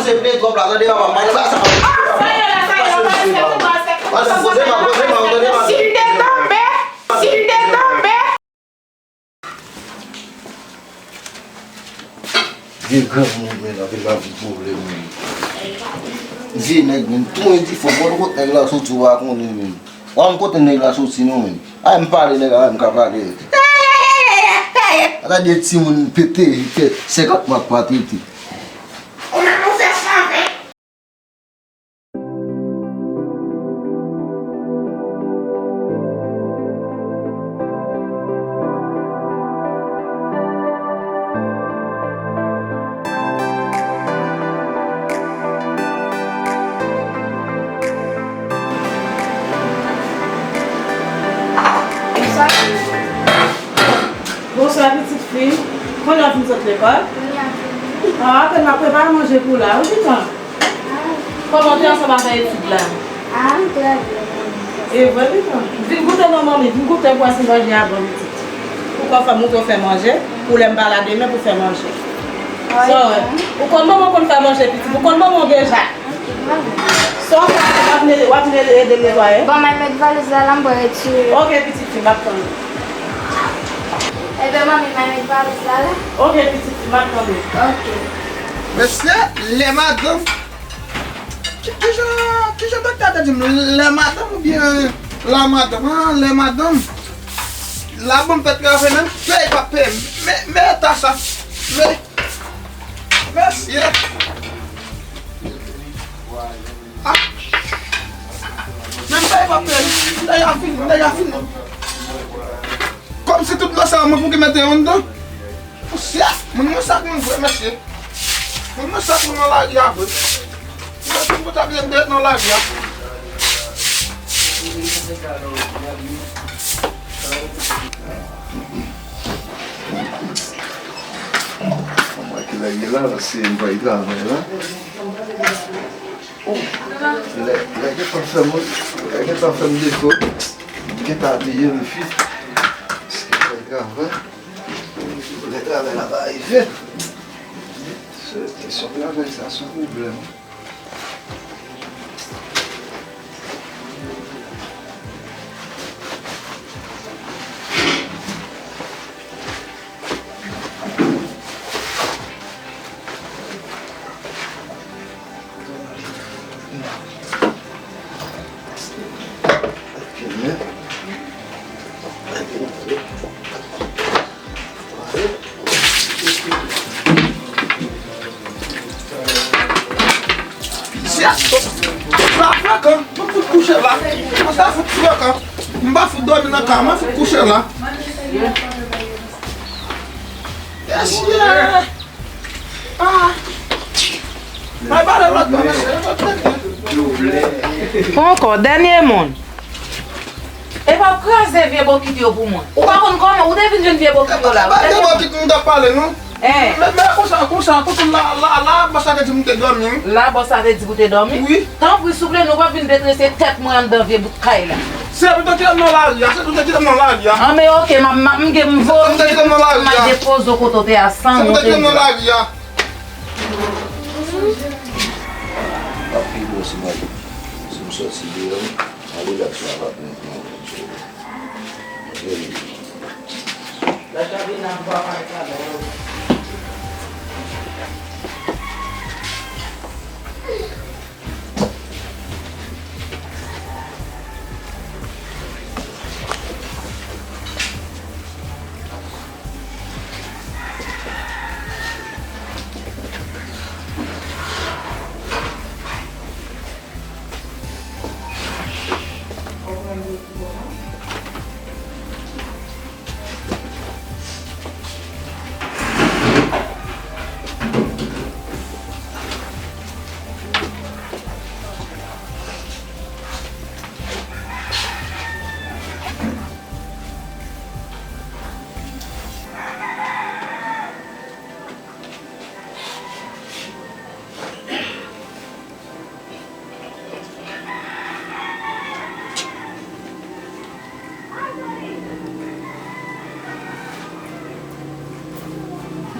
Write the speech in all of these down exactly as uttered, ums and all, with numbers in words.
Te plen twòp la, tande papa, m pa nan sa. Sa yo la, sa yo la, pa respèkte m, pa respèkte m. Poze m, poze m, tande papa. Si m te tonbe, si m te tonbe. Vye granmoun, men, anpil pa vin pwoblèm, men. Vye nèg, men, tou endifò, bon, kote nèg la soti, w pa konnen, men. W pa konn kote nèg la soti, non, men. Ay, m pale, nèg la, m ka pale. Gade timoun pete, pete, senkant mwa k pa tete. Bonswa, pitit fi. Konnen w fin sot lekòl? Wi, apèn. Ah, apèn m ap prepare manje pou w la, wi, pitit. Ah. Kòman w te ansanm avèk etid la? Ah, m trè byen, manmi. E vre, pitit? Vin goute non, manmi, vin goute pou wè si manje a bon, pitit. Pou kò fè m montre w fè manje, pou lè m pa la demen pou fè manje. Sa w wè? Ou konn manman w konn fè manje, pitit, ou konn manman w deja. Sa w fè, w ap ne-, w ap ne-, ede m netwaye? Bon, m al met valiz la la, m pral retire. Ok, pitit fi, m ap tann ou. Ebyen, manmi, m al met valiz la la. Ok, pitit fi, m ap tann ou. Ok. Mesye, lè madanm. Ki, ki jan, ki jan doktè a te di m? Lè madanm oubyen la madanm? Ah, lè madanm. La banm fè travay menm, pèy pa peye m. Men, men eta sa. Men, mesye. Ah. Menm pèy pa peye m. Nèg a fin, nèg a fin. Kòmsi tout dlo sa a mwen pou ki mete yo anndan. Pousyè! Moun mwen sa k moun vre, mesye. Moun mwen sa k moun nan lari a vre. Mwen tout bout ap ret nan lari a. Mwen ki lè gen la, paske m pa travay la. Oh, lè, lè gentan fè m, lè gentan fè m defo. M gentan abiye m fi. Paske m pa travay. Lè travay la pa rive. Se, se sou travay sa, se yon pwoblèm. Sa frekan, mwen fout kouche la. Mwen ta fout frekan. M pa fout dòmi nan kay, mwen fout kouche la. Mesye! Ah! Ay, pale lòt bò, mesye. Lòt bò. Ankò, dènye moun. Epa w kraze vye bokit yo pou mwen. Ou pa konn kòman, ou te vin jwenn vye bokit yo la. Epa de bokit nou t ap pale, non. Hein. Men, men konsa, konsa, konsa, la, la, la, bòs la te di m te dòmi, wi. La, bòs la te di pou te dòmi? Wi. Tanpri, souple, nou pa vin detrese tèt mwen anndan vye bout kay la. Se ou te kite m nan lari a, se ou te kite m nan lari a. An, men ok, m ap, m ap, m gen, m vo-, m gen pou m al depoze w kote w te a san yon te di. Se ou te kite m nan lari a. L ap pi bon si m al, si m sòti deyò, m al rilaks la, m ap, m ap, m ap jere.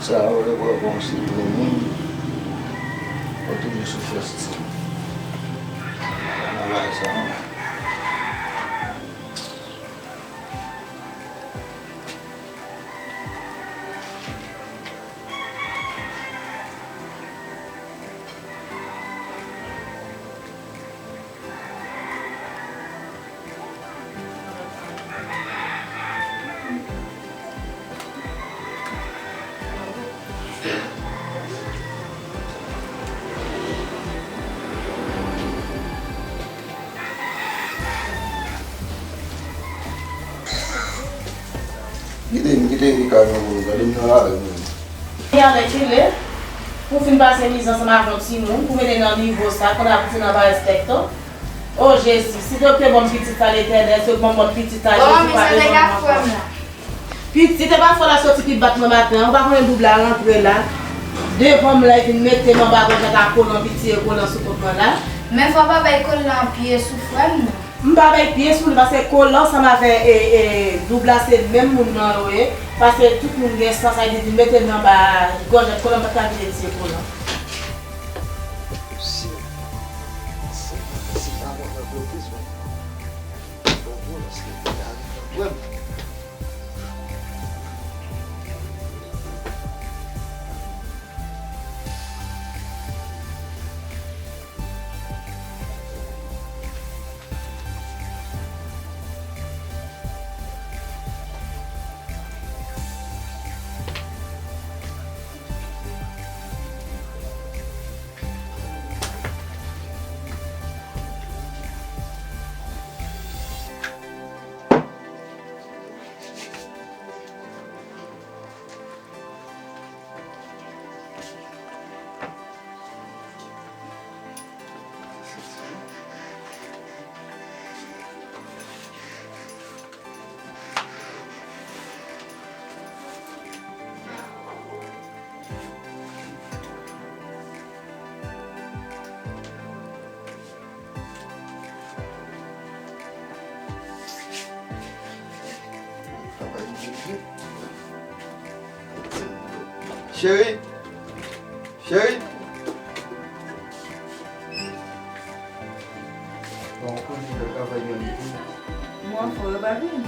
Sa a, ou wè, bon, se gwo moun. Ou toujou sou fòs ti. Nan bagay sa. Kite m, kite Rika nan moun, gade m nan lari menm. Li avèk Kile, pou fin pase mizè ansanm avèk yon timoun, pou mete nan nivo sa, kounye a pou fin anba estèk tou. O Jezi, si doktè ban m pitit sa Letènèl, se ban m pitit sa Jezi, pa bezwen m ankò. Pitit e pa fò la soti ki bat mwen maten an, ou pa konnen doub la rantre la. Devan m la, li vin mete m anba gòj ak kolan, pitit e kolan sou kont mwen la. Men fò pa bay kolan pye sou frè m nan. M pa bay pye sou li, paske kolan ansanm avè e, e, doub la se menm moun nan yo ye, paske tout moun gen san, sa vle di vin mete m anba gòj ak kolan, m pa t ka kite ti e kolan. Si, si, si pa mwen nan blokis, men. Bon, bon, paske ta rive nan pran m. Cheri, cheri. Bon, ou konnen lè travay nan lit wi. Mwen fò yo pa vin.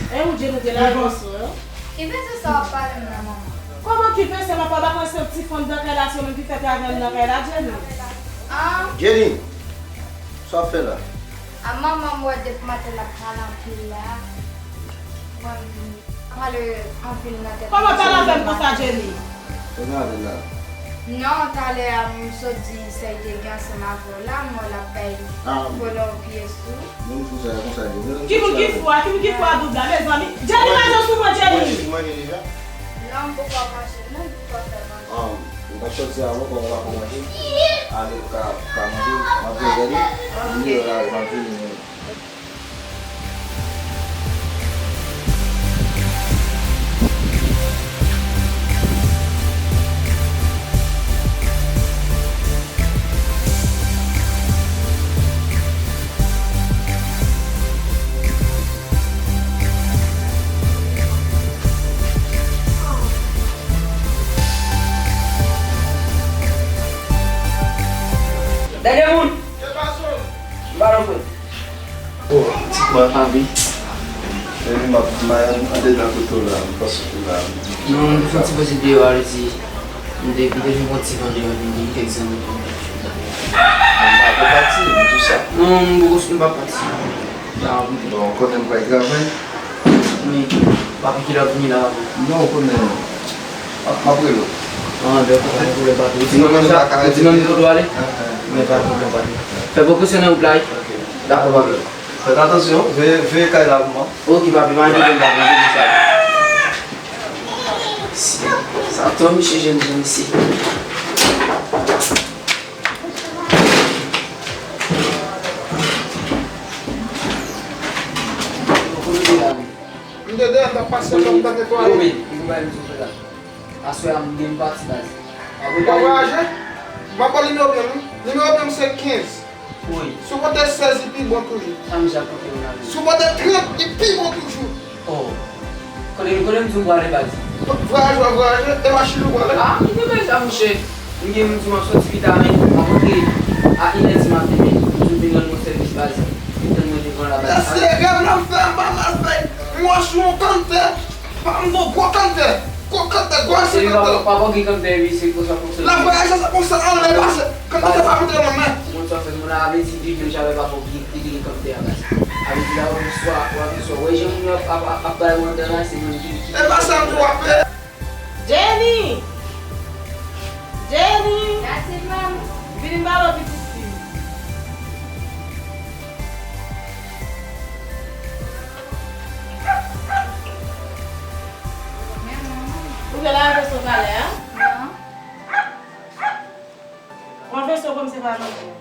E ou Jenny te la bòs ou yo? Ki pèse sa w ap pale m nan manman? Kòman ki pèse m ap pale? Ou pa konn se ti fanm nan kay la, se yo menm ki fè travay m nan kay la, Jenny? Ah. Jenny, sa w ap fè la? A manman m wè depi maten l ap pale anpil la. Mwen m pale anpil nan tèt mwen. Kòman pale avè m konsa, Jenny? Kòman pale la? Non, talè a m sot di sa l te gen ansanm avè w la, m wè l ap bay kolan yon pyès tou. Moun fou sa yo konsa, Jenny. Ki moun ki fou a? Ki moun ki fou a doub la, mezanmi? Jenny, manje sou mwen, Jenny! Manje, manje deja? Non, m poko ap manje, non, m poko ap fè manje. Ah, m t ap sòti avan, kòm w pa ko manje, ale ou ka, ka manje, m ap vin gade, m vini la, m ap vini menm. Dènye moun! M pa nan frè. O, ti bwa pa vin. Epi m ap, m andedan kote w la, m panse w la. Non, m te fè yon ti poze deyò a, li di, m te, m te vin pran ti van deyò, vin gen kèk zanmi pou m. M pa pati, m di sa. Non, m poko, m pa pati. Bon, konnen m pral travay. Wi, papi ki lè ap vini la avan? Non, ou konnen. M ap, m ap rele w. Ah, dakò, pa gen pwoblèm, papi. Ou di mwen menm kote w ale? Men pa gen pwoblèm, papi. Fè prekosyon nan wout la, wi. Dakò, papi. Fèt atansyon, veye, veye kay la pou mwen. Oke, papi, pa gen pwoblèm, papi, m di sa. Si, sa tò, mesye, jèn, jèn, mesye. M te deyò, m t ap pase, m t ap netwaye. Aswè a m gen pati baz. W ap voyaje? M ap ba w nimewo pye m wi. Nimewo pye m se kenz. Wi. Si w pote sèz, li pi bon toujou. Sa m jan kote w la menm? Si w pote trant, li pi bon toujou. Oh. Kote, kote m di w prale, baz? Vwayaje w ap vwayaje, e machin ou prale? Ah, m gen bèl sa, mouche. M gen, m di w m ap soti pita, men m ap rantre a inè di maten, men m di w vin rann mwen sèvis, baz. Vin tann mwen devan la, baz. Èske rèv la m fè, m pa mal fè? M wè sou yon kanntè, pa m gon gwo kanntè. Gwo kanntè, gwo ase kanntè. Papa gen kanntè, wi, se konsa fonksyone. L ap vwayaje, se konsa, anlè pase. Kanntè pa montre nan men. Moun sa fè moun la ap di viv menm jan avè papa w ki, ki te gen kanntè a, baz. Avè di la, w ap swa, w ap swa. Wè jan moun yo ap, ap, ap, ap bay mandan la, se menm ki, ki... E pa sa m di w ap fè. Jenny! Jenny! Yasmin, manmi. Vini m pale w pitit fi. Ou gen la vè sou kalè a? Non. Pran vèso kòm se pa manje.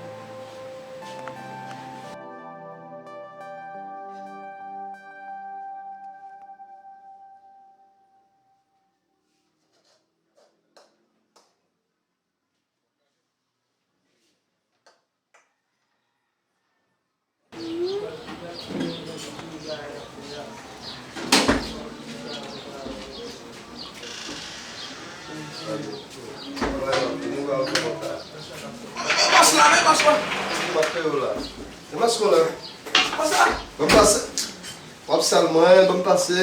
Bòs la, men bòs la. Bòs la. Bòs la. Ban m pase. W ap sal mwen, ban m pase.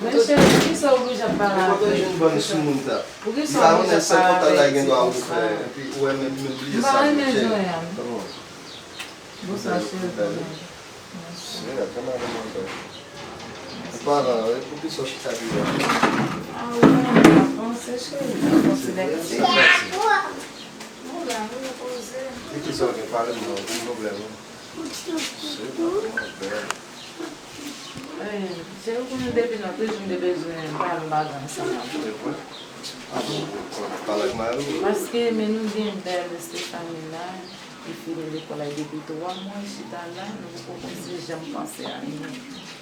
Men cheri, poukisa w oblije ap pale avè m? Poukisa w oblije ap pale avè m? Li pa konnen sèl kontak la gen dwa ouvè, epi ou wè menm, menm bliye sa. M pa renmen jan w ye a, non. Bonswa, cheri, kòman w ye? Mèsi. Ou pa la, e poukisa w chita deyò a? Ah, ou konnen m ap panse, cheri, m ap panse lè ti. Ou la, ou repoze. E kisa w gen? Pale m non, ou gen pwoblèm, wi. Se pa kòmantè. Eh, cheri, ou konnen depi nan prizon, m te bezwen pale yon bagay ansanm avè w. Se vre? Pale ak mari w. Paske, men nou gen bèl Stephanie la, li fini lekòl la depi twa mwa, li chita la, nou poko konn si janm panse a li,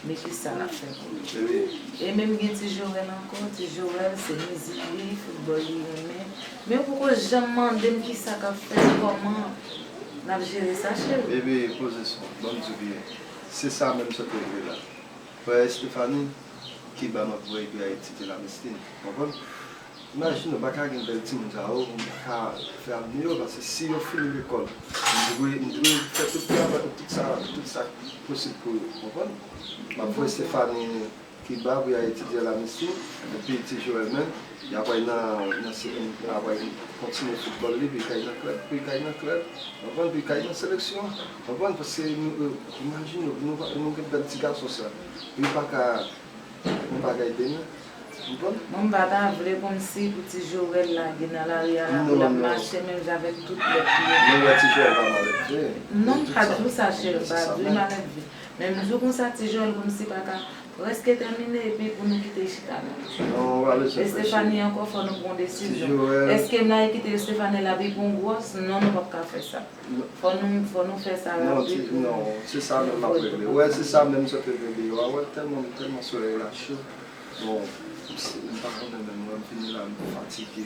men kisa n ap fè pou li. E menm gen ti Joël ankò, ti Joël, se mizik li, foutbòl li renmen. Men ou poko janm mande m kisa k ap fèt, kòman n ap jere sa, cheri. Bebe, poze son, ban m di w byen. Se sa menm sa w te vle la. Frè Estefani, Kiba m ap voye epi Ayiti te la mestin. Konprann? Imajine w, m pa ka gen bèl timoun sa yo, m pa ka fè avni yo, paske si yo fini lekòl, m dwe, m dwe fè tout travay, tout sa, tout sa posib pou yo. Konprann? M ap voye Estefani Kiba pou y al etidye a la mestin, epi ti Joël menm, y ap al nan, nan se, y ap al kontinye foutbòl li, pou y ka al nan klèb, pou y ka al nan klèb, konprann, pou y ka al nan seleksyon, konprann, paske nou, euh, imajine w, nou, nou gen bèl ti gason sa, pou y pa ka, nou pa ka ede nou, konprann? Mwen, m pa ta vle kòmsi pou ti Joël lage nan lari a la, pou l ap mache menm jan avèk tout lòt yo. Non, non. Men wè ti Joël pa malelve. Non, m pa di w sa, cheri, m pa di w malelve. Men m di w konsa, ti Joël kòmsi pa ka prèske tèmine, epi pou nou kite chita la. Non, ou pa bezwen fè, cheri. Estefani ankò, fò nou pran yon desizyon. Ti Joël. Èske n a kite Estefani la, epi pou yon gwòs? Non, nou p ap ka fè sa. Non. Fò nou, fò nou fè sa rapid pou nou. Non, ti, non, se sa menm m ap regle. Wè, se sa menm sa w te regle yo a. Wè, tèlman, tèlman solèy la cho. Bon, m s-, m pa konnen menm, wè, m vini la, m fatige.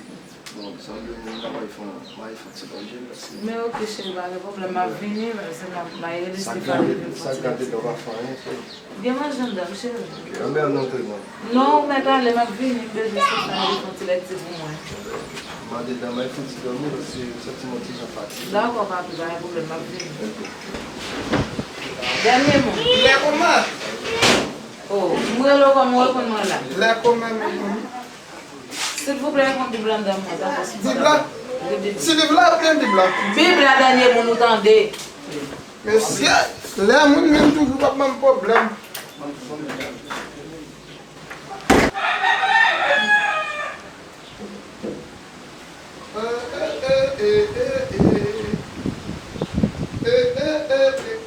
Bon, sa vle di m ta pral fè yon, m al fè yon ti manje, mèsi. Men oke, cheri, pa gen pwoblèm, m ap vini, men se m ap, m a rele Stephanie pou l vin fè yon ti lèkti. Gen manje anndan, cheri. Oke, anben ann antre, mwen. Non, ou mèt ale, m ap vini, m bezwen Stephanie pou l fè yon ti lèkti pou mwen. M andedan, m al fè yon ti dòmi, paske m santi m yon ti jan fatige. Dakò, papi, pa gen pwoblèm, m ap vini. Oke. Dènye mo. Lè kòman? Oh, m rele w kòman, ou reponn mwen la. Lè kòman, mwen. Silvouplè, reponn Bib la anndan mwen, dakò, silvouplè. Bib la? Wi, Bib. Ti liv la oubyen Bib la? Bib la, dènye moun ou tande. Mesye, lè moun menm toujou p ap ban m pwoblèm.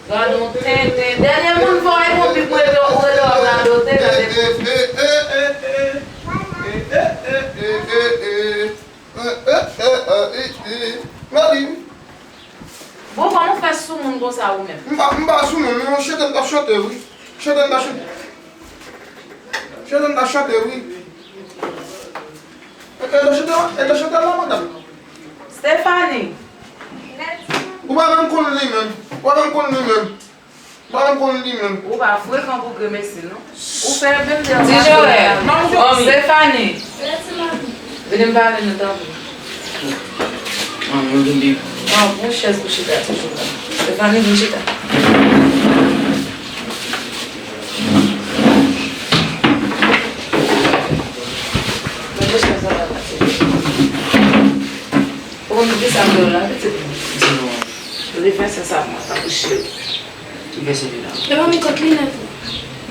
Gad on tenten. Dènye moun fò reponn Bib mwen, ou rele w ap radote, gade. Mèsi. Bon, kòman w fè soumoun konsa ou menm? M pa, m pa soumoun, non, Shetèn t ap chante, wi. Shetèn t ap chante. Shetèn t ap chante, wi. E, e, chante, e, chante la, madanm. Stephanie. Konn li menm. Ou pa konn konn li menm. Ou pa konn konn li menm. Ou pa frekan pou gremesi, non. Ou fè menm de Ti Joel, Mami. Stefani. Vini m pale nou tanpri. Mami, ou vin di. Non, pran chèz pou chita toujou la. Stefani, vin chita. Mete chèz la la, pase. Ou konn kisa m te la, pitit mwen? Di non. Li fè sens ak mwen, tankou cheri. Li fè sens li la. E manmi, kot linèt ou?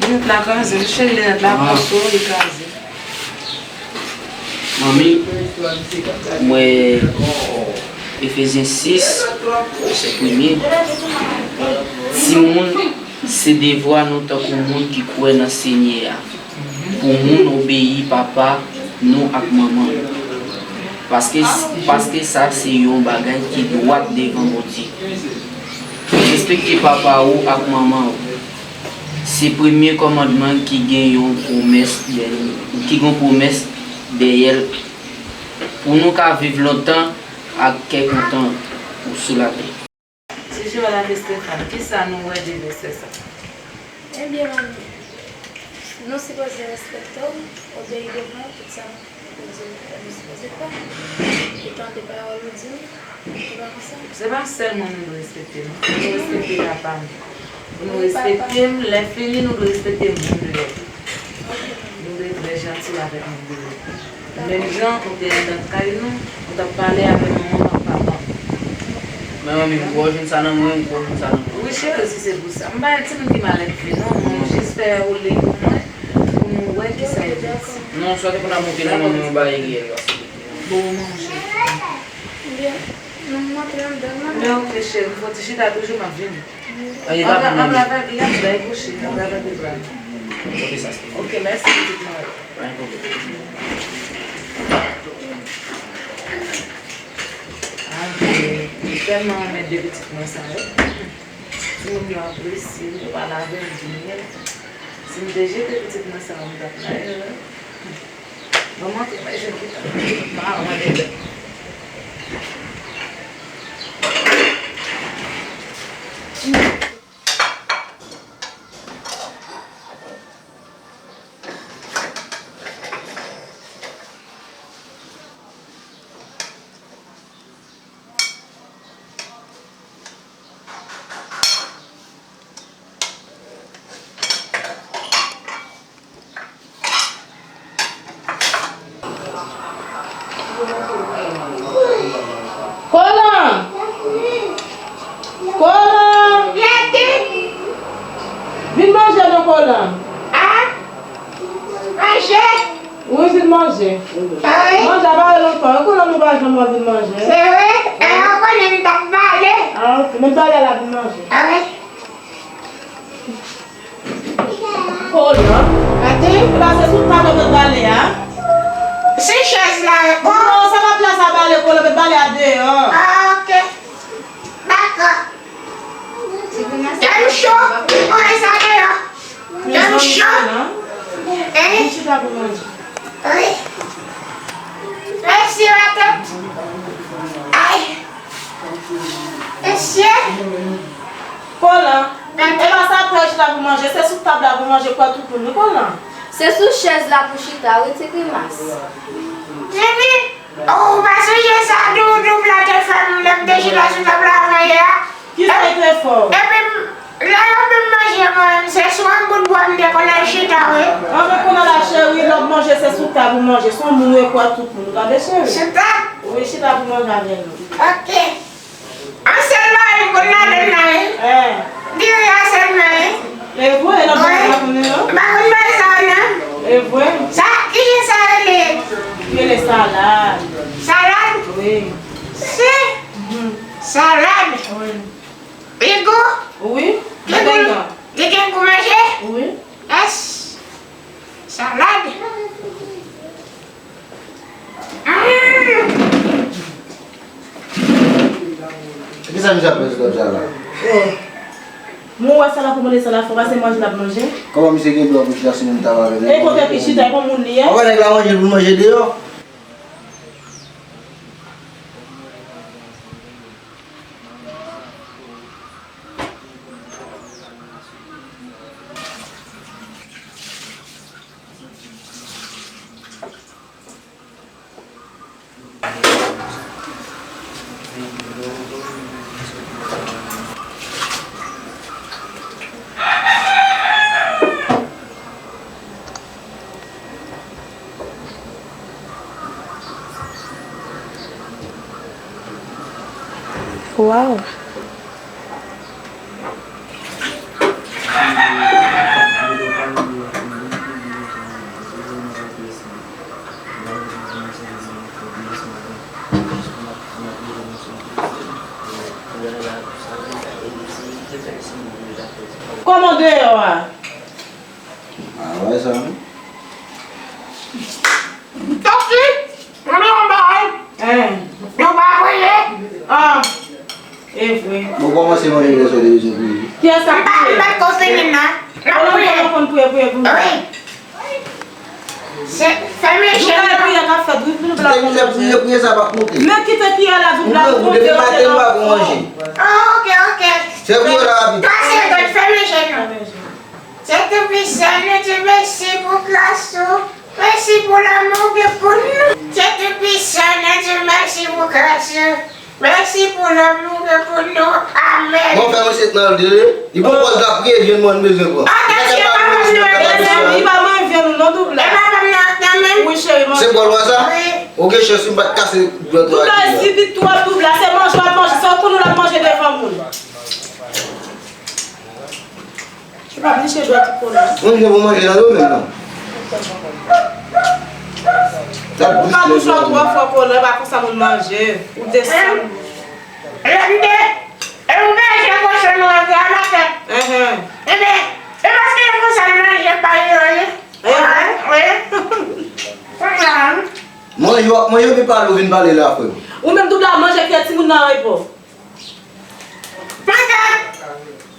Linèt la kraze, wi, cheri, linèt la pran sou li kraze. Manmi, m wè Efezyen sis, vèsè premye. Timoun, se devwa nou tankou moun ki kwè nan Senyè a, pou moun obeyi papa nou ak manman nou. Paske, paske sa se yon bagay ki dwat devan Bondye. Respekte papa ou ak manman ou. Se premye kòmandman ki gen yon pwomès dèyè, ki gen yon pwomès dèyè l pou nou ka viv lontan ak kè kontan sou latè. Ti Joel ak Estefan, kisa nou wè de vèsè sa? Ebyen, manmi, nou sipoze respekte w, obeyi devan w, tout sa nou di w fè, nou sipoze fè. E tande pawòl ou di nou, se pa konsa? Se pa sèlman nou dwe respekte, non. Fò nou respekte papa nou. Fò nou respekte m, lè fini, nou dwe respekte moun dèyè. Nou dwe trè janti avèk moun dèyè. Menm jan ou te anndan kay nou, ou t ap pale avè manman w ak papa w. Men manmi, m kwè w jwenn sa nan mwen, m kwè w jwenn sa nan mwen. Wi, cheri, si se pou sa. M pa yon timoun ki mal elve, non. Mwen jis fè ou li pou mwen, pou nou wè kisa e vle di. Non, sa te konn ap monte nan manman w, bagay reyèl yo ap fè. Bon, manje. Byen, nou montre anndan, manman. Men ok, cheri, m fò ti chita toujou, m ap vini. Ann travay, ann travay, ann bay kouche, ann travay de bra. Ok, mèsi, pitit mari. Pa gen pwoblèm. Adye, m tèlman renmen de pitit mwen sa yo. Timoun yo apresye m, yo pale avè m, di m, si m te jete pitit mwen sa yo, m t ap nan erè. Manman te bay jèn ki t ap maron de bèt. Kolan! Kolan! Vin manje non, Kolan. A? Manje? Wi, vin manje. A wi? Manje a pare lontan wi, Kolan, nou pa janm wè vin manje. Se vre? E, ou konnen m t ap pale. A, ok. Men pale la, vin manje. A wi? Kolan. Gade. Pase sou tab yo met bale a. Se chèz la, wi. Non, sa pa plas a bale, Kolan, met bale a deyò. A, ok. Dakò. Tèm cho. Mwen sa deyò. Tèm cho. Hein? Vin chita pou manje. Wi. Mèsi, matant. Ay. Mesye. Kolan. E pa sa pou chita pou manje, se sou tab la pou manje, kwè tout moun wi, Kolan. Se sou chèz la pou chita wi, ti grimas. Mimi, ou pa sonje sa Doudou Blan te fè m lè m te chita sou tab la avan yè a? Kisa l te fè w? Epi m, lè yo fin manje mwen, se sou yon bout bwa m te konn al chita wi. Anben Kolan la cheri, lè w ap manje se sou tab ou manje, se yon moun ou ye kwè tout moun, ou tande cheri? Chita? Wi, chita pou manje avè nou. Ok. An sèl bagay m konn ladann la wi. Diri a sèlman wi. E vre, lòt bagay m pa konnen non. M pa konn bagay sa yo non. E vre. Sa, kijan sa rele? Rele salad. Salad? Wi. Se? Salad? Wi. Li gou? Wi. Li gou? Li gen gou manje? Wi. Yes. Salad. Kisa misye ap manje kòb sa la? Mwen wè sa la pou mande sa la fò pase manje l ap manje. Kòman misye gen dwa pou chita sou moun tab avè l? E kontrè ki chita, e pa moun li ye. Anben nèg la manje l pou l manje deyò. Waw. Kòman deyò a? Ah, wè sa, non? Toki, mwen gen yon bagay. Hein. Nou pa priye? Ah, e vre. Mwen kòmanse manje lè sou televizyon priye. Kiyès k ap priye? M pa, m pa t ko fini, non. N ap priye. Ou konn priye, priye pou nou. Wi. Se, fèmen je nou. Priye k ap fèt, wi, pou nou bla pou manje. Priye, priye, sa pa konte. Men kite kiyè la, pou bla pou manje. Depi maten, m pa pou manje. Oh, ok, ok. Se priye la, rapid. Pase dòt, fèmen je nou. Dye Toupisan, nou di mèsi pou gras ou. Mèsi pou lanmou ou gen pou nou. Dye Toupisan, nou di mèsi pou gras ou. Mèsi pou lanmou ou gen pou nou. Amèn. Bon, fè yon sèt nan de. Li pran pòz la priye, jwenn mwen bezwen pran. Atansyon, pa ban m nan. Mezanmi, pa manje nou non, Douglas. E pa ban m nan, nan menm. Wi, cheri, manje. Se bòl wè sa? Wi. Ou gen chans, m pa t kase dwèt ou. Douglas, zipit twòp, Douglas. Se manje w ap manje. Se w konn ou l ap manje devan moun. Ou pa bliche dwèt ou kolan. Mwen gen pou manje nan yo menm nan. Ou pa bouch ou twò fò kolan, e pa konsa moun manje. Ou desann. Lè m te, e ou manje kochon nou an, a maten. Enhen. Enben, e paske e konsa l manje pa yo, wi. Enhen. Wi. Konsa. Manje w ap manje, epi pale, ou vin pale la, frè m. Ou menm, Douglas, manje, kite timoun nan repo. Matant,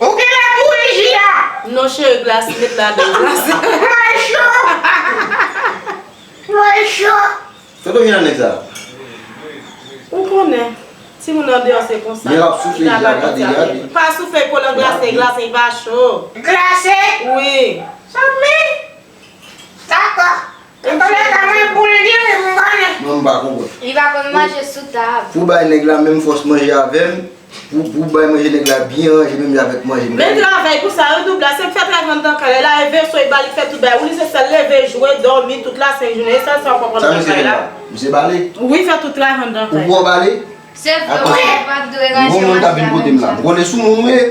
ou genlè bouri ji a. Non, cheri, glase, met ladan, glase. Mwen cho. Mwen cho. Kote w jwenn nèg sa? Ou konnen, timoun andeyò se konsa. Men l ap soufle ji a, gade, gade. Pa soufle, kolan glase, glase, li pa cho. Glase? Wi. Sanmi? Dakò. Antouka, mwen boul diri, m konnen. Mwen, m pa konprann. Li pa konn manje sou tab. Pou bay nèg la menm fòs manje avè m, pou, pou bay manje nèg la byen ranje menm jan avèk manje m. Men travay pou sa, wi, Douglas, se fè travay anndan kay la, e veso, e bal, li fè tout bagay. Ou li se sèl leve, jwe, dòmi, tout la senk jounen, e sèl sa w konprann nan kay la. Sa misye fè la? Misye bale? Wi, fè tout travay anndan kay la. Ou bwè bale? Se vre, ou pa dwe ranje matant. Gon moun k ap vin kote m la. M konnen sou moun ou ye.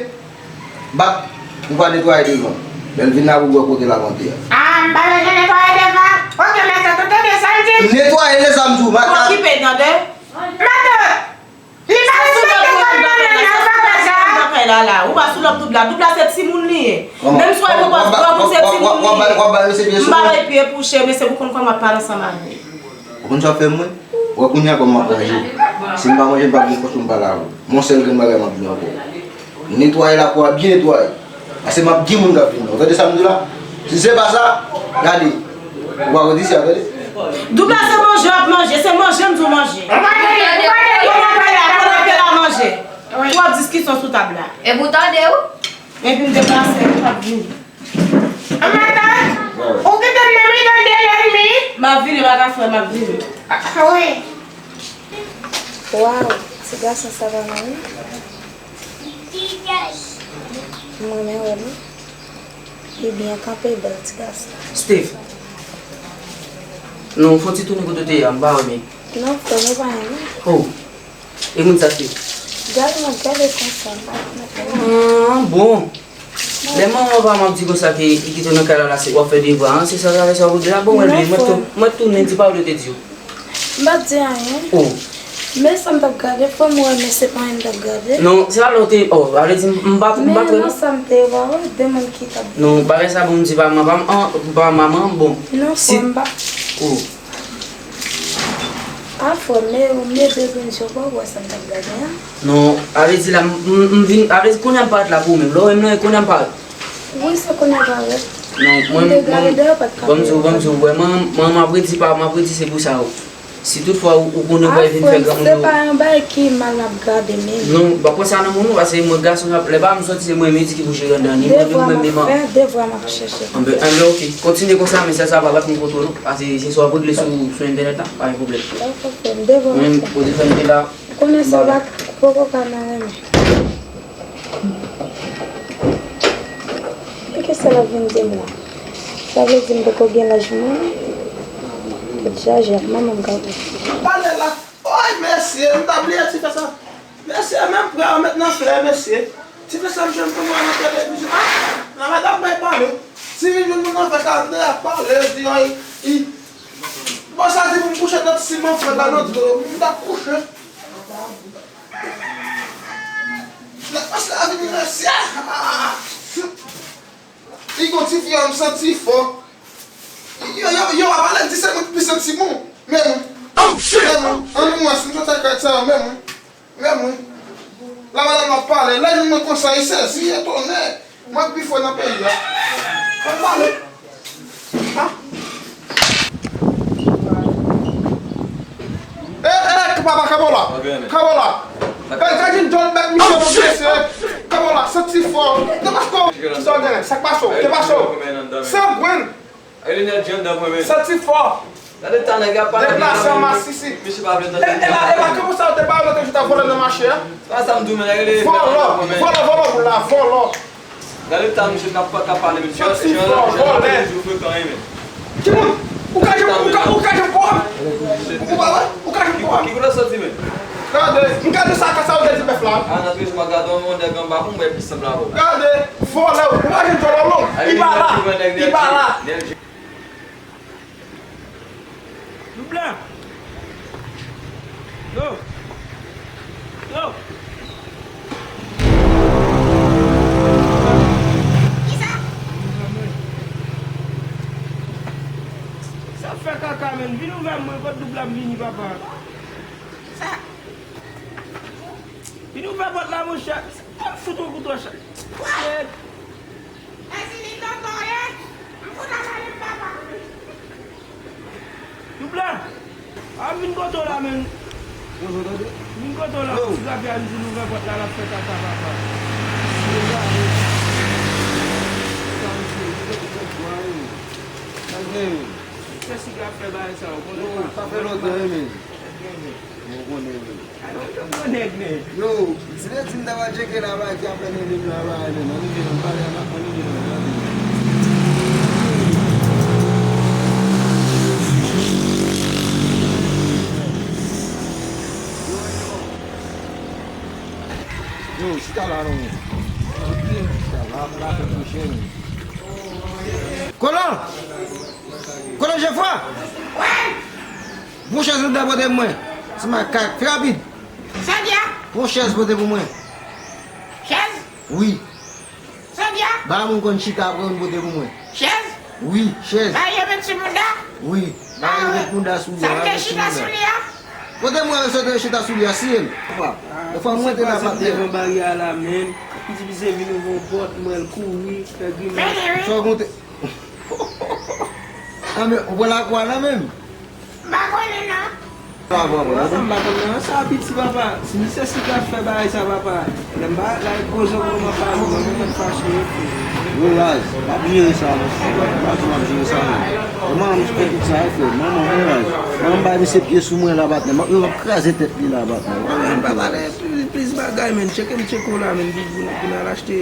Bat, ou pa netwaye devan. Lè l vin la pou bwè kote l ap antre a. Ah, m pa bezwen netwaye devan. Ok, matant, ou tande sa l di? M netwaye, se sa m di w, matant. Okipe, tande? Matant, li pa respekte kòm manman nan, ou pa wè sa? Ou pa sou lòt Douglas. Douglas se timoun li ye. Menm si w al pou bwè pou se timoun li ye. M pa bay pye pou chè, mesye, pou konn kòman w ap pale ansanm avè l. Ou konn sa w ap fè mwen? Ou wè kounye a kòman m ap manje. Si m pa manje, m p ap gen fòs pou m pale avè w. Yon sèl grenn bagay m ap di w ankò. Netwaye lakou a byen netwaye. Paske m ap gen moun k ap vin la. Ou tande sa m di w la? Si se pa sa, gade. Ou pa rete isi a, tande? Douglas, se manje w ap manje, se manje m di w manje. Ou pa tande, ou pa tande. Kote w ap pale a, kote w ap pale a manje. Ou ap diskisyon sou tab la. Epi w tande w? Epi m deplase, ou p ap vini. Matant, ou kite m nan mitan de lènmi. M ap vini, pa ka fè, m ap vini. Ah, wi. Waw, ti gason sa pa mal, wi. M renmen wè l, wi. Li byen kanpe, bèl ti gason. Steve. Non, fò ti tounen kote w te ye a, m pa wè byen. Non, frè m, ou pa renmen. Oh. E moun sa ki? Gade mwen, gade konsa, m pa konn. Ah, bon. Lè manman pa m ap di konsa ke li kite w nan kay la, la se w ap fè devwa an, se sa, sa, sa w regle a, bon, mwen, mwen tou-, mwen tounen di pa w te di w. M pa t di anyen. Oh. Men sa m t ap gade, fò m wè, men se pa anyen m t ap gade. Non, se alò te, oh, ale di m, m pa, m pa kwè, non. Men nan sa m te wè, wè, de moun ki t ap. Non, bagay sa bon, m di pa manman, an, pa manman, bon. Non, si fò m pa. Oh. A fò, men, men de moun yo pa wè sa m t ap gade a. Non, a vle di la, m, m, m vin, a vle di kounye a m parèt la pou ou menm. Lè w wè m nan, kounye a m parèt. Wi, se kounye a parèt. Non, mwen, mwen, ban m di w, ban m di w, wè, mwen, mwen, m ap redi pa, m ap redi se pou sa, wi. Si toutfwa ou, ou konnen w pral vin fè granmoun yo. A fò, se pa yon bagay ki mal n ap gade menm. Non, m pa pran sa nan moun, non, paske mwen gason, lè pa m soti, se mwen menm ki pou jere anndan li. Mwen menm, mwen menm. Devwa m ap fè, devwa m ap chèche. Anben, anben, ok. Kontinye konsa, men sèl sa pa bat m kontwòl, paske se sa w ap regle sou, sou entènèt la, pa gen pwoblèm. Pa gen pwoblèm, devwa m ap fè. Mwen, ou di fè m te la. Ou konnen sa pa, ou poko ka nan renmen. E kisa l ap vin di m la? Sa vle di m poko gen laj mwen? Kout chaje ak manman m ka fè. Pale la. Oy, mesye, m ta bliye ti fè sa. Mesye, menm frè yo met nan flè, mesye. Ti frè sa m jwenn pou mwen nan televizyon. Ah, nan madanm mwen pale. Si vin jwenn moun nan fè kalite, ap pale, yo di, ay, i. Bon, sa di pou m kouche nan ti siman frè la, nan dlo, m t ap kouche. Lè pastè a vini, mesye. Ah! Li gon ti fi an, m santi fò. Yo, yo, yo, a valè di se mwen ki pi santi bon. Men mwen. Oh, shit! Men mwen. An nou wè si m sot ak kay sa yo, men mwen. Men mwen. La madanm ap pale. Lè jwenn mwen konsa, li sezi, etone. Mwen pi fò nan peyi a. Mwen pale. Ha? E, e, papa, kabo la. Kabo la. Gad, gad yon djòl bèk misye, mesye. Kabo la, santi fò. Te paske sa w genyen, sa k pase w, te pase w. Sangwen. Santi fò. Deplase an masisi. E, e la, e la, kabo sa w te ba yo, te jete vòlè nan mache a. Vòlò, vòlò, vòlò, boul la, vòlò. Gade tan misye k ap, k ap pale, men. Santi fò, vòlè. Ki moun? Ou ka jwenn, ou ka, ou ka jwenn pòm? Ou pa wè? Ou ka jwenn pòm? Ki koulè santi, men? Gade, m gade sa, sa ou te di bèf la. A, nan trezè mwa, gade yon nèg anba, ou mwen pi sanble avè w. Gade, vòlè, ou pa jwenn vòlè, non. Li pa la, li pa la. Doub la. Yo. Yo. Kisa? Sa fè kaka, menn. Vin ouvè mwen, kot doub la m vini, papa. Sa? Vin ouvè pòt la, monchè. Sa fout yon kouto chat. Wa! Mèsi li tonton ye. M kontan pale m papa. Doub la. A vin kote w la menm. Bonjou, tande. Vin kote w la. Yo. Ti gafya a di nou fè pòt la, l ap fè kaka papa. Yo, gade. Sa misye, li kote kèk bwa yo. Sa l gen menm. Misye siga fè bagay sa yo. Yo, sa fè lontan wi menm. Ou konnen wi. Yo, si te di m ta pral tcheke la, bagay ki apèn rive m la, bagay menm, ann vin, ann pale, ann vin, ann vin. Yo, chita la non. Chita la, m pa fè kouche, men. Kolon! Kolon Jefwa! Wi! Pran chèz anndan pote pou mwen. Ti makak, fè rapid. Sa w di a? Pran chèz pote pou mwen. Chèz? Wi. Sa w di a? Ba moun konn chita, pran youn pote pou mwen. Chèz? Wi, chèz. Ba yo met sou mouda? Wi. Ba yo met mouda sou li a, ba yo met sou mouda. Sa m te chita sou li a? Pote mwen sa w te chita sou li a, siye l. Papa, defwa mwen te la pase devan baryè a la menm. M di misye vin ouvè yon pòt, m wè l kouri, fè grimas. Sa w konte? A men, ou pran lakwa la menm? M pa konnen non. Sa va, papa? Sa m pa konn nan sa piti papa. Si misye si ka fè bagay sa papa. Lè m pa la e gwo zòt mwen pa li, mwen mwen fache. Yo, Raz, m ap jere sa, mesye. M pa di m ap jere sa non. E manman m ki fè tout sa, e frè. Manman mwen, Raz. Manman m bay misye pye sou mwen la, patnè. M ap, yo, m ap kraze tèt li la, patnè. Mwen menm papa, lè plis, plis bagay, menn. Tcheke m tcheke w la, menn. Pou, pou, pou n al achte.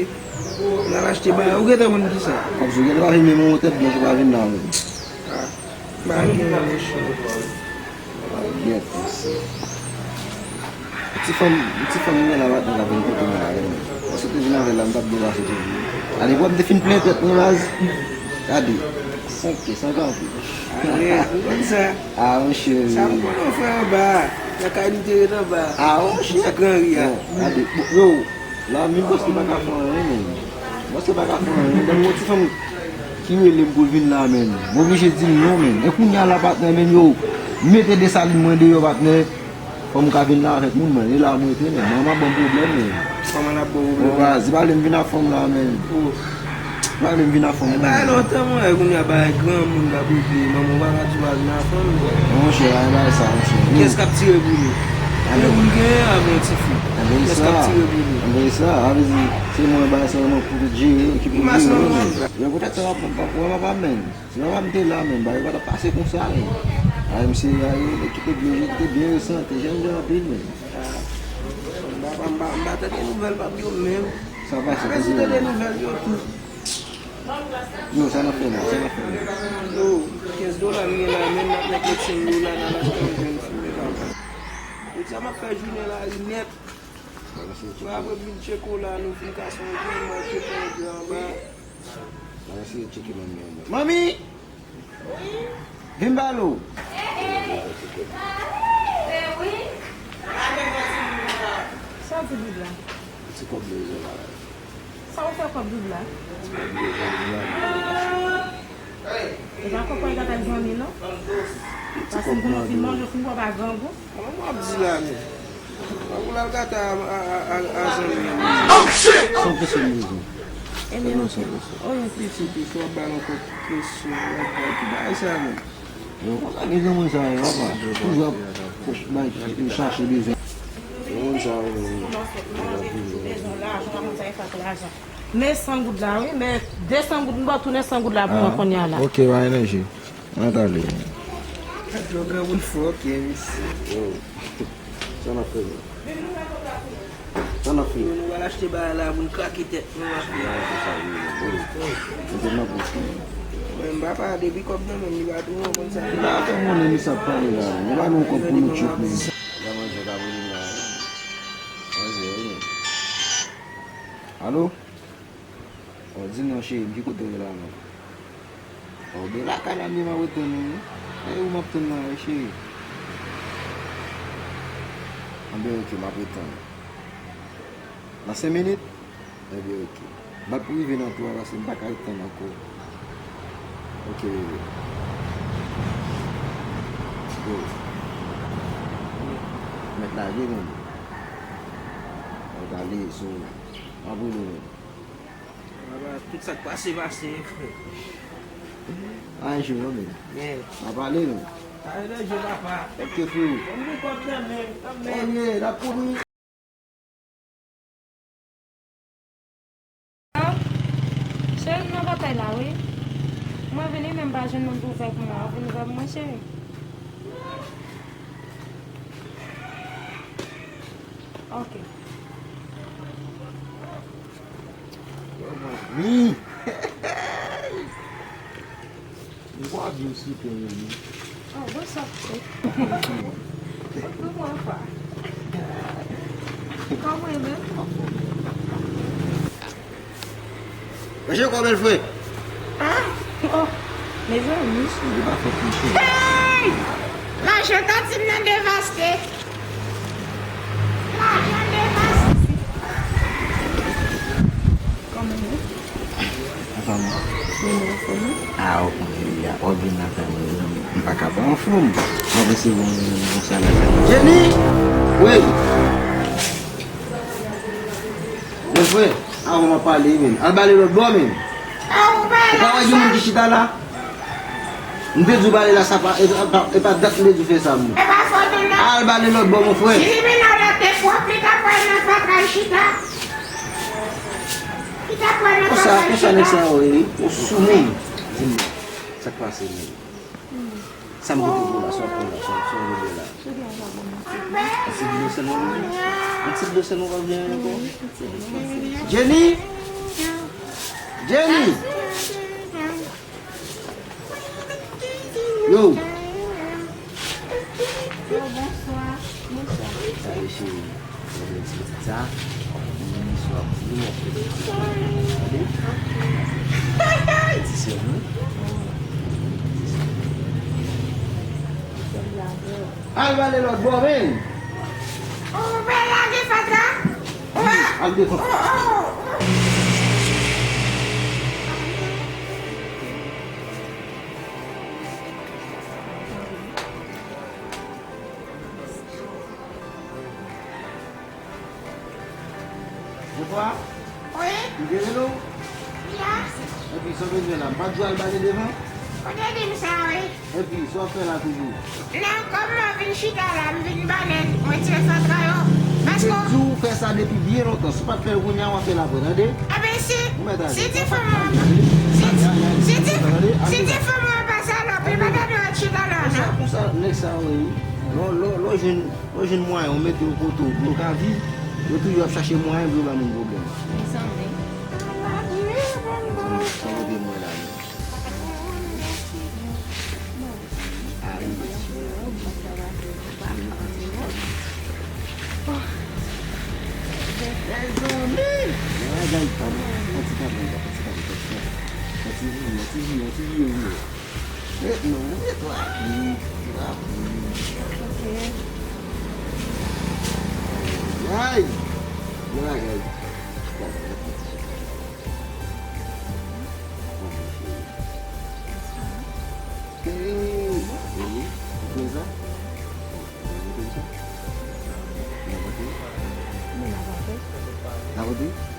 N al achte bagay. Ou gentan konn kisa? Kòmsi ou gentan pa vin menm yon tèt blanch ou pa vin la menm. Ah, pa gen yon chou. Yèt, mesye. Ti fanm, ti fanm mwen la maten la vin kote mwen la menm. Paske te vin avè l la, m t ap gen pase toujou. Alevwa m te fin plen tèt mwen baz. Gade. Sanke, sanke anpil. Alèz, ou konn sa. Ah, monchè. Sa m konn, frè anba. Nan kay nou te ret anba. Ah, monchè. Nan gran ri a. Bon, gade. Bon, yo. La, menm bòs li pa ka fè anyen, menm. Bòs li pa ka fè anyen. Menm yon ti fanm ki rele m pou l vin la, menm. M oblije di l non, menm. E kounye a la, patnè, menm, yo, m mete Desalin mwen deyò, patnè. Fò m ka vin la avèk moun, menm. E la m rete, menm. Manman ban m pwoblèm, menm. Manman ap ba w pwoblèm? Bon, baz, li pale m vin ak fanm la, menm. Oh. Li pale m vin ak fanm, menm. E bagay lontan, mwen, kounye a bagay granmoun k ap regle. Manman w pa ka di w pa vin ak fanm. Monchè, pa gen bagay sa, monchè. Kiyès k ap tire pou li? Tire pou l genyen avè yon ti fi. Kiyès k ap tire pou li? Enben sa, sa vle di, se mwen bay sa mwen pou jere, ki pou jere, menm. Men poutèt sa, papa, papa, papa, menm. Si papa m te la, menm, bagay pa t ap pase konsa, menm. Ay, misye, ay, li kite byen, li kite byen resan, te jèn jan anpil, menm. M pa, m pa, m pa tande nouvèl pap yo menm. Sa pase, m pa tande nouvèl yo tou. Yo, sa n ap fè la, sa n ap fè la? Yo, kenz dola m gen la, menm n ap met senk dola nan lachte yon grenn fimen, papa. Jodi a m ap fè jounen lari nèt. Apre vin tcheke w la, nou fin kase yon je, manje pon je anba. Manmi! Vin ba nou. Sa w di Bib la? Ti kòb bezwen la. Sa w fè kòb Bib la? E pa kòb pral gata zanmi non. Paske m konnen w fin manje, w fin bwè pa grangou. Kòman w ap di la menm? Ou lal gata a, a, a, a zanmi an. San peso m bezwen. Ebyen, ok. Oye, piti, piti, w ap ba l ankò presyon, w ap ba l. Ki bagay sa menm? Yo, konsa gen granmoun sa yo, apa. Toujou ap bay, chache bezwen. Granmoun sa yo, men. Men san goud la, wi, men de san goud, m ba w tounen san goud la pou mwen kounye a la. Ok, pa gen danje. Mwen t ale. Gad yon granmoun fòkè, mesye. Yo, sa n ap fè menm? Sa n ap fè? Nou pral achte bagay la pou n krake tèt nou. Mwen, m papa, depi kòb nan men m, li pa tounen, w konn sa. Li pa fè monnen, li sa ap pale la. Li ba nou kòb pou nou tchòp, men. Alo? Ò, di non, cheri m, ki kote w ye la menm? Ò, ben lakay la m ye, m ap ret tann ou wi. E ou m ap tann la wi, cheri? Anben, ok, m ap ret tann ou. Nan senk minit? Ebyen, ok. Bat pou rive nan twa, paske m pa ka ret tann ankò. Ok, bebe. Yo. Mèt lage, men. Mèt ale sou. M ap rele, men. Papa, tout sa k pase, pase, frè. Ay, je non, men. Yeah. M ap ale, men. Ay, non, je, papa. Ok, frè. Ann gen kòb nan men, nan men. Oye, n ap kouri. Cheri, m nan batay la, wi. Mwen vini, men m pa jwenn moun pou fè pou mwen. Ou vin fè pou mwen, cheri? Ok. Yo, mwen, mi. M kwè w ap vin sou tè yo, wi. Oh, what's up, sis? Kòman w fè? Kòman w ye menm? Mèsi ankò, bèl frè. Ah! Oh! Mezanmi. Li pa fè pli chè. Hey! Lajan tati m nan devaste. Lajan devaste. Kòman w ye? Anfòm. Mwen anfòm, wi. Ah, w konnen, li a ògin nan fè mwen, m pa ka pa anfòm. Mwen resevwa yon, yon salè. Jenny! Wi! Mon frè, avan m ap pale, men. Al bale lòt bò, men. Ou pa wè gen moun ki chita la? M te di w bale la, sa pa, e pa, e pa dat m te di w fè sa, men. E pa fòt ou, non. Al bale lòt bò, mon frè. Si li vin nan lòt te pwòp, li ta pral nan fatra, l chita. Li ta pral nan fatra, l chita. Konsa, konsa nèg sa yo ye, wi. Yon soumoun. Di m, sa k pase, men? Sa m pote pou w la, sa w ap pran la, sa w, sa w vle bwè la? Yon ti dlo sèlman, wi. Yon ti dlo sèlman, w ap byen ankò. Jenny! Jenny! Yo! Yo, bonswa. Bonswa. Sa ye, cheri. Mwen gen ti pitit sa, w ap di, swa w ap di, mwen fè pitit sa. Tande? Ti sè m, wi. Al bale lòt bò, men. Ou pral lage fatra? Al devan. Bonswa. Wi. M te rele w? Wi. Epi, sa w bezwen la? M pa t di w al bale devan? Ou te di m sa, wi. Epi, sa w ap fè la toujou? Non, kòm mwen vin chita la, m vin bale, m retire fatra yo. Paske m te di w fè sa depi byen lontan. Si w pa t fè l kounye a, w ap fè l apre, tande? Ebyen, si, si ti fanm mwen, si, si ti, si ti fanm mwen pa salòp, li pa ta dwe ret chita la, non? Konsa, konsa, nèg sa yo ye. Lè w, lè w, lè w jwenn Yo jwenn mwayen, yo mete yo kote yo, pou yo ka viv, yo toujou ap chache mwayen pou yo bay moun pwoblèm. Mezanmi. Sa kote mwen la, men. Ayi. Mezanmi! Ay, ay, pam. Yon ti kabrit, yon ti kabrit, yon ti kabrit. Yon ti vini, yon ti vini, yon ti vini, vini. Eh, non, netwaye. Ok. Ay! Bon bagay. Hey, ou pran sa? Ou pran sa? Ou pran sa? Ou pran sa?